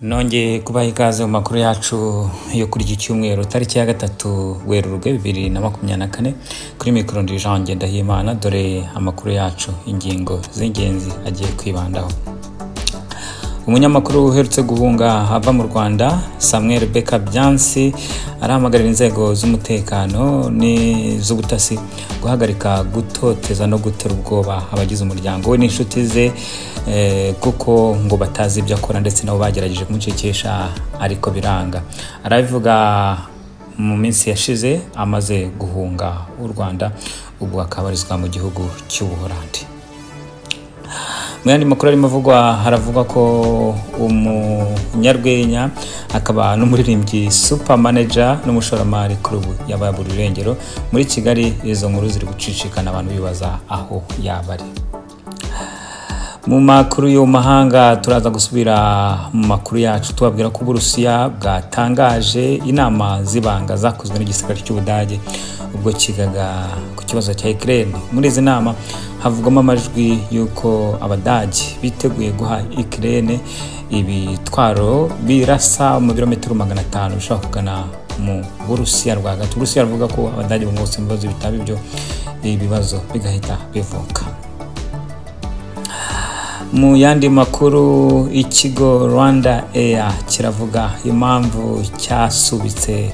Nongeye kubaha ikaze mu makuru yacu yo kuri iki cyumweru, tariki ya 3 Werurwe 2024. Kuri mikoro ndi Jean Ngendahimana. Dore amakuru yacu, ingingo z'ingenzi agiye kwibandaho. Umunyamakuru uherutse guhunga ava mu Rwanda, Samuel Beka Byansi, arahamagarira inzego z'umutekano n'iz'ubutasi guhagarika gutoteza no gutera ubwoba abagize umuryango we n'inshuti ze, kuko ngo batazi ibyo akora, ndetse nabo bagerageje kumucikisha ariko biranga. Arabivuga mu minsi yashize amaze guhunga u Rwanda, ubu akabarizwa mu gihugu cy'Ubuholandi. Mu yandi makuru arimo avugwa, haravugwa ko umunyarwenya akaba n'umuririmbyi Super Manager n'umushoramari kuri ubu yabaye buri irengero muri Kigali. Izo nkuru ziri gucicikana, abantu bibaza aho yaba ari. Mu makuru yo mahanga, turaza gusubira mu makuru yacu tubabwira ko Uburusiya bwatangaje inama z'ibanga zakozwe n'igisirikare cy'Ubudage ubwo kigaga ku kibazo cya Ukraine. Muri izi nama havugwamo amajwi y'uko Abadage biteguye guha Ukraine ibitwaro birasa mu birometero 500 bishobora kugana mu Burusiya rwagati. Uburusiya buvuga ko Abadage bungutse mu bibazo bitaba ibyo, ibibazo bigahita bivuka. Mu yandi makuru, ikigo Rwanda Air kiravuga impamvu cyasubitse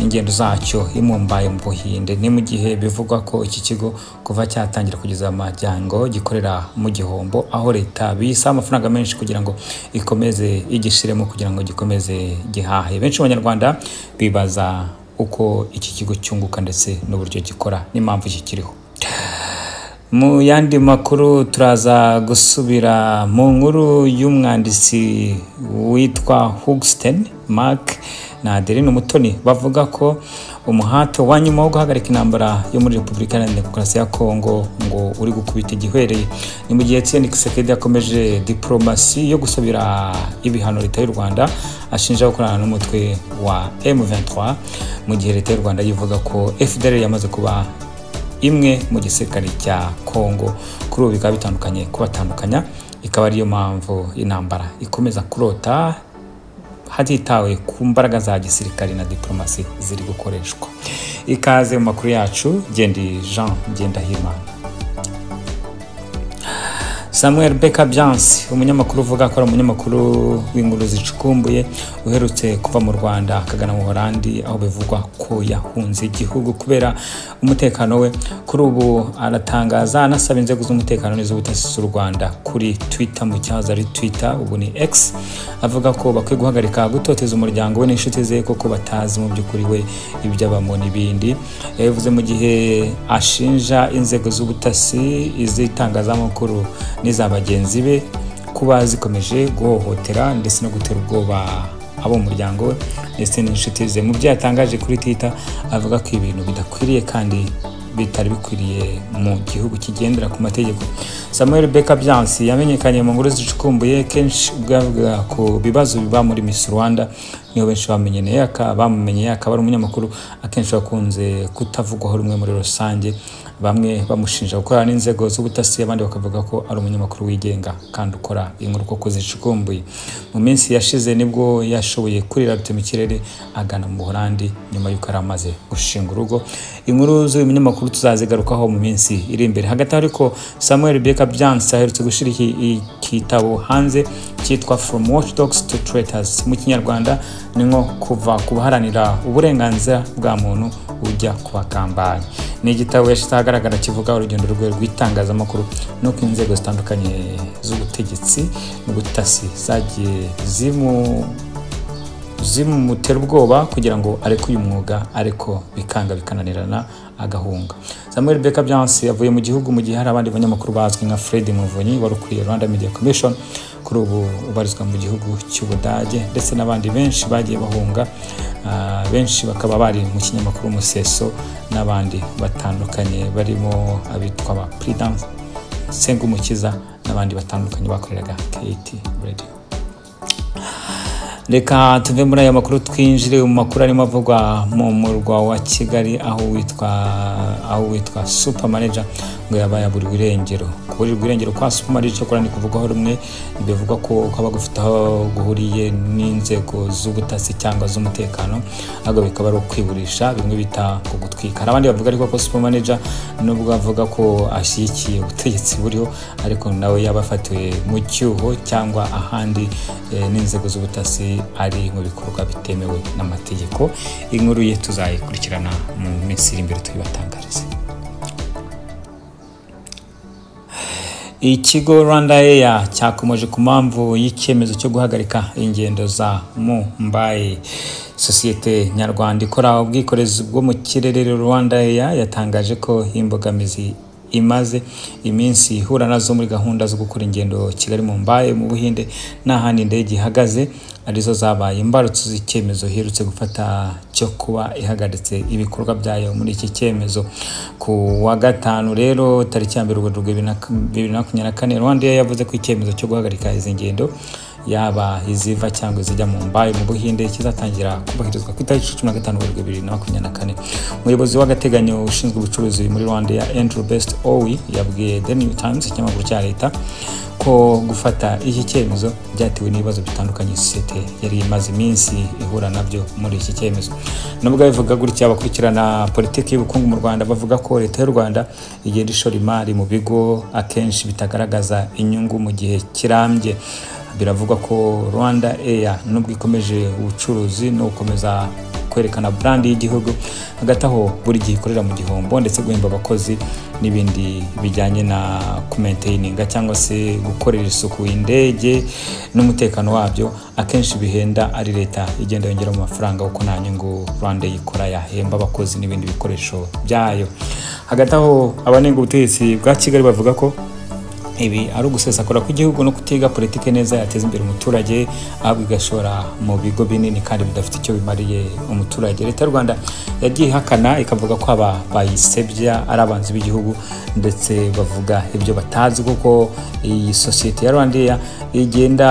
ingendo zacyo i Mumbai mu Buhinde. Ni mu gihe bivugwa ko iki kigo kuva cyatangira kugeza amajyango gikorera mu gihombo, aho leta bisa amafaranga menshi kugira ngo ikomeze igishiremo, kugira ngo gikomeze gihahe. Benshi mu Banyarwanda bibaza uko iki kigo cyunguka ndetse n'uburyo gikora n'impamvu kikiriho. Mu yandi makuru, turaza gusubira mu nkuru y'umwanditsi witwa Hugsten Mark na Adeline Umutoni, bavuga ko umuhate wa nyuma wo guhagarika intambara yo muri Repubulika Iharanira Demokarasi ya Kongo ngo uri gukubita igihwereye. Ni mu gihe Etienne Tshisekedi yakomeje diplomasi yo gusabira ibihano leta y'u Rwanda ashinja gukorana n'umutwe wa M23, mu gihe leta y'u Rwanda yivuga ko FDLR yamaze kuba imwe mu gisirikare cya Kongo. Kuri ubu bikaba bitandukanye kubatandukanya, ikaba ariyo mpamvu intambara ikomeza kurota hatitawe ku mbaraga za gisirikare na diplomasi ziri gukoreshwa. Ikaze mu makuru yacu, Gendi Jean Ngendahimana. Samuel Beka Byansi, umunyamakuru uvuga ko ari umunyamakuru w'inkuru zicukumbuye, uherutse kuva mu Rwanda akagana mu Buholandi, aho bivugwa ko yahunze igihugu kubera umutekano we, kuri ubu aratangaza anasaba inzego z'umutekano n'iz'ubutasi z'u Rwanda kuri Twitter, mu cyahoze ari Twitter ubu ni X, avuga ko bakwiye guhagarika gutoteza umuryango we n'inshuti ze kuko batazi mu by'ukuri we ibyo abamo n'ibindi. Yabivuze mu gihe ashinja inzego z'ubutasi, iz'itangazamakuru n'iza bagenzi be kuba zikomeje guhohotera ndetse no gutera ubwoba abo mu muryango we ndetse n'inshuti ze. Mu byo yatangaje kuri Twitter, avuga ko ibintu bidakwiriye kandi bitari bikwiriye mu gihugu kigendera ku mategeko. Samuel Beka Byansi yamenyekanye mu nkuru zicukumbuye kenshi ubwo yavugaga ku bibazo biba muri Miss Rwanda, niho benshi bamenyeye, bamumenyeye, akaba ari umunyamakuru akenshi bakunze kutavugwaho rumwe muri rusange, bamwe bamushinja gukorana n'inzego z'ubutasi, abandi bakavuga ko ari umunyamakuru wigenga kandi ukora inkuru koko zicukumbuye. Mu minsi yashize nibwo yashoboye kurira rutema ikirere agana mu Buholandi nyuma y'uko yari amaze gushinga urugo. Inkuru z'uyu munyamakuru tuzazigarukaho mu minsi iri imbere. Hagati aho ariko, Samuel Beka Byansi aherutse gushyira igitabo hanze cyitwa From Watchdogs to Traitors, mu Kinyarwanda ni nko kuva ku baharanira uburenganzira bwa muntu ujya ku bagambanyi. Ni igitabo yashyize ahagaragara kivuga urugendo rwe rw'itangazamakuru n'uko inzego zitandukanye z'ubutegetsi n'ubutasi zagiye zimutera ubwoba kugira ngo areke uyu mwuga, ariko bikanga bikananirana, agahunga. Samuel Beka Byansi avuye mu gihugu mu gihe hari abandi banyamakuru bazwi nka Fred Muvunyi wari ukuriye Rwanda Media Commission, kuri ubu ubarizwa mu gihugu cy'Ubudage, ndetse n'abandi benshi bagiye bahunga, benshi bakaba bari mu kinyamakuru Umuseso n'abandi batandukanye barimo abitwa ba Prudence Nsengumukiza n'abandi batandukanye bakoreraga KT Radio. Reka tuve muri aya makuru twinjire mu makuru arimo avugwa mu murwa wa Kigali, aho witwa Super Manager ngo yabaye aburiwe irengero. Kuburirwa irengero kwa Super Manager cyakora ni kuvugwaho rumwe, bivugwa ko kaba gufite aho guhuriye n'inzego z'ubutasi cyangwa z'umutekano, ahubwo bikaba ari ukwiburisha bimwe bita ku gutwika. Hari abandi bavuga ariko ko Super Manager nubwo avuga ko ashyigikiye ubutegetsi buriho, ariko nawe yaba afatiwe mu cyuho cyangwa ahandi n'inzego z'ubutasi ari mu bikorwa bitemewe n'amategeko. Inkuru ye tuzayikurikirana mu minsi iri imbere tuyibatangarize. Ikigo Rwanda Air cyakomoje ku mpamvu y'icyemezo cyo guhagarika ingendo za Mumbai. Sosiyete nyarwanda ikora ubwikorezi bwo mu kirere Rwanda Air yatangaje ko imbogamizi imaze iminsi ihura nazo muri gahunda zo gukora ingendo Kigali Mumbai mu Buhinde n'ahandi indege ihagaze arizo zabaye imbarutso z'icyemezo iherutse gufata cyo kuba ihagaritse ibikorwa byayo muri iki cyemezo. Ku wa gatanu rero tariki ya 1 Werurwe 2024, Rwanda Air yavuze ko icyemezo cyo guhagarika izi ngendo yaba iziva cyangwa izijya Mumbai mu Buhinde kizatangira kubahirizwa ku itariki 15 Werurwe 2024. Umuyobozi w'agateganyo ushinzwe ubucuruzi muri Rwanda ya Andrew Best Owi yabwiye The New Times, ikinyamakuru cya leta, ko gufata iki cyemezo byatewe n'ibibazo bitandukanye sosiyete yari imaze iminsi ihura nabyo muri iki cyemezo. Nubwo bivuga gutya, abakurikirana politiki y'ubukungu mu Rwanda bavuga ko leta y'u Rwanda igenda ishora imari mu bigo akenshi bitagaragaza inyungu mu gihe kirambye. Biravugwa ko Rwanda Air nubwo ikomeje ubucuruzi no gukomeza kwerekana brand y'igihugu, hagati aho buri gihe ikorera mu gihombo, ndetse guhemba abakozi n'ibindi bijyanye na kumaintaininga cyangwa se gukorera isuku indege n'umutekano wabyo akenshi bihenda, ari leta igenda yongera mu mafaranga kuko nta nyungu Rwanda yikora yahemba abakozi n'ibindi bikoresho byayo. Hagati aho abanenga ubutegetsi bwa Kigali bavuga ko ibi ari ugusesakura kw'igihugu no kutiga politike neza yateza imbere umuturage, ahubwo igashora mu bigo binini kandi bidafite icyo bimariye umuturage. Leta y'u Rwanda yagiye ihakana ikavuga ko aba bayisebya ari abanzi b'igihugu, ndetse bavuga ibyo batazi kuko iyi sosiyete ya Rwanda Air igenda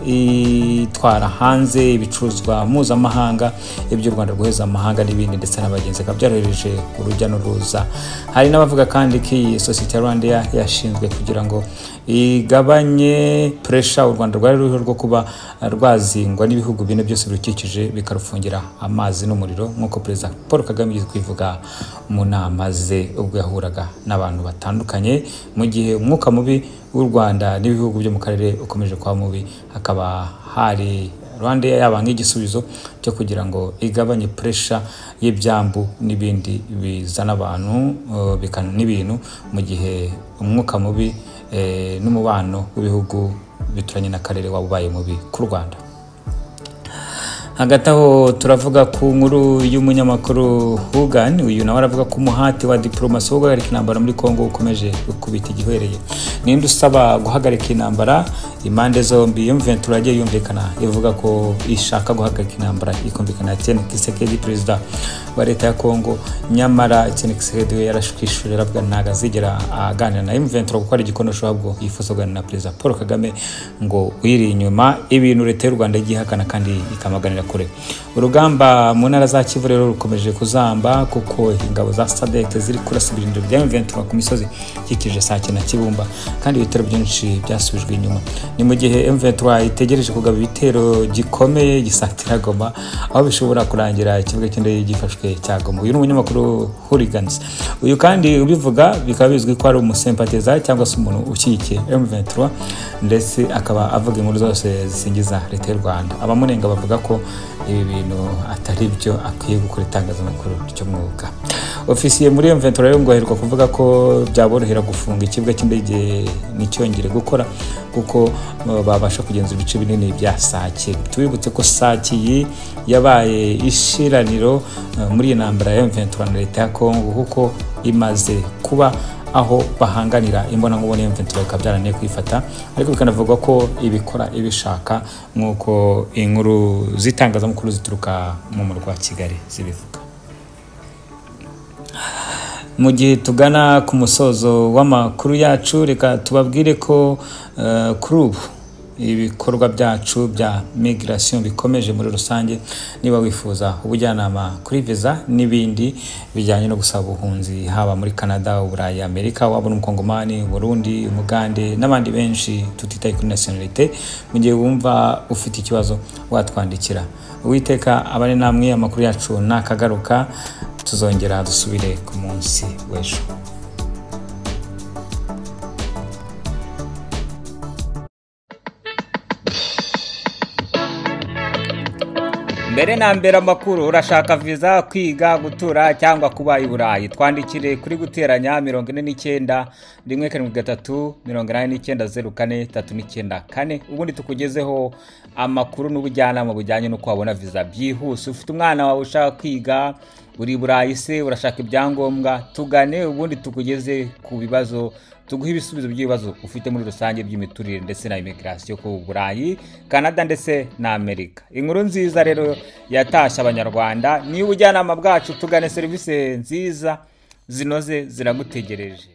itwara hanze ibicuruzwa mpuzamahanga, ibyo u Rwanda rwohereza amahanga n'ibindi, ndetse n'abagenzi bikaba byorohereje urujya n'uruza. Hari n'abavuga kandi ko iyi sosiyete ya Rwanda Air yashinzwe kugira ngo igabanye pressure u Rwanda rwari ruriho rwo kuba rwazingwa n'ibihugu bine byose birukikije bikarufungira amazi n'umuriro, nk'uko Perezida Paul Kagame yigeze kwivuga mu nama ze ubwo yahuraga n'abantu batandukanye, mu gihe umwuka mubi w'u Rwanda n'ibihugu byo mu karere ukomeje kuba mubi, hakaba hari Rwanda Air yaba nk'igisubizo cyo kugira ngo igabanye pressure y'ibyambu n'ibindi bizana abantu n'ibintu, mu gihe umwuka mubi n'umubano w'ibihugu bituranye n'akarere waba ubaye mubi ku Rwanda. Hagati aho turavuga ku nkuru y'umunyamakuru Hugan. Uyu nawe aravuga ko umuhati wa diplomasi wo guhagarika intambara muri Kongo ukomeje gukubita igihwereye. Ninde usaba guhagarika intambara? Impande zombi M23 yagiye yumvikana ivuga ko ishaka guhagarika intambara, ikumvikana Etienne Tshisekedi perezida wa leta ya Kongo, nyamara Etienne Tshisekedi we yarashwishuje aravuga ntago azigera aganira na M23 kuko ari igikonosho, ahubwo yifuza kuganira na Perezida Paul Kagame ngo uyiri inyuma, ibintu leta y'u Rwanda igihakana kandi ikamaganira kure. Urugamba mu ntara za Kivu rero rukomeje kuzamba kuko ingabo za SADC ziri kurasa ibirindiro bya M23 ku misozi ikikije Sake na Kibumba, kandi ibitero byinshi byasubijwe inyuma. Ni mu gihe M23 itegereje kugaba ibitero gikomeye gisatira Goma, aho bishobora kurangira ikibuga cy'indege gifashwe cya Goma. Uyu ni umunyamakuru Hooligans. Uyu kandi ubivuga bikaba bizwi ko ari umusempatiza cyangwa se umuntu ushyigikiye M23, ndetse akaba avuga inkuru zose zisingiza leta y'u Rwanda. Abamunenga bavuga ko ibi bintu atari byo akwiye gukora itangazamakuru ry'umwuga. Ofisiye muri M23 rero ngo aheruka kuvuga ko byaborohera gufunga ikibuga cy'indege nticyongere gukora kuko babasha kugenzura ibice binini bya Sake. Tubibutse ko Sake iyi yabaye ishiraniro muri iyi ntambara ya M23 na leta ya Kongo, kuko imaze kuba aho bahanganira imbonankubone M23 bikaba byarananiye kwifata, ariko bikanavugwa ko ibikora ibishaka nk'uko inkuru z'itangazamakuru zituruka mu murwa wa Kigali zibivuga. Mu gihe tugana ku musozo w'amakuru yacu, reka tubabwire ko kuri ubu Ibikorwa byacu bya migration bikomeje muri rusange. Niba wifuza ubujyanama kuri visa n'ibindi bijyanye no gusaba ubuhunzi, haba muri Canada, Uburayi, Amerika, waba uri Umukongomani, Burundi, Umugande n'abandi benshi, tutitaye kuri nationalité, mu gihe wumva ufite ikibazo watwandikira. Uwiteka abane namwe. Amakuru yacu nakagaruka, tuzongera dusubire ku munsi w'ejo. Mbere na mbere amakuru: urashaka viza, kwiga, gutura cyangwa kuba i Burayi, twandikire kuri +49 17 173 89 04 394, ubundi tukugezeho amakuru n'ubujyanama bujyanye n'uko wabona viza byihuse. Ufite umwana wawe ushaka kwiga, uri i Burayi se, urashaka ibyangombwa, tugane ubundi tukugeze ku bibazo, tuguhe ibisubizo by'ibibazo ufite muri rusange by'imiturire ndetse na immigration ku Burayi, Canada ndetse na Amerika. Inkuru nziza rero yatashye Abanyarwanda ni ubujyanama bwacu. Tugane, serivisi nziza zinoze ziragutegereje.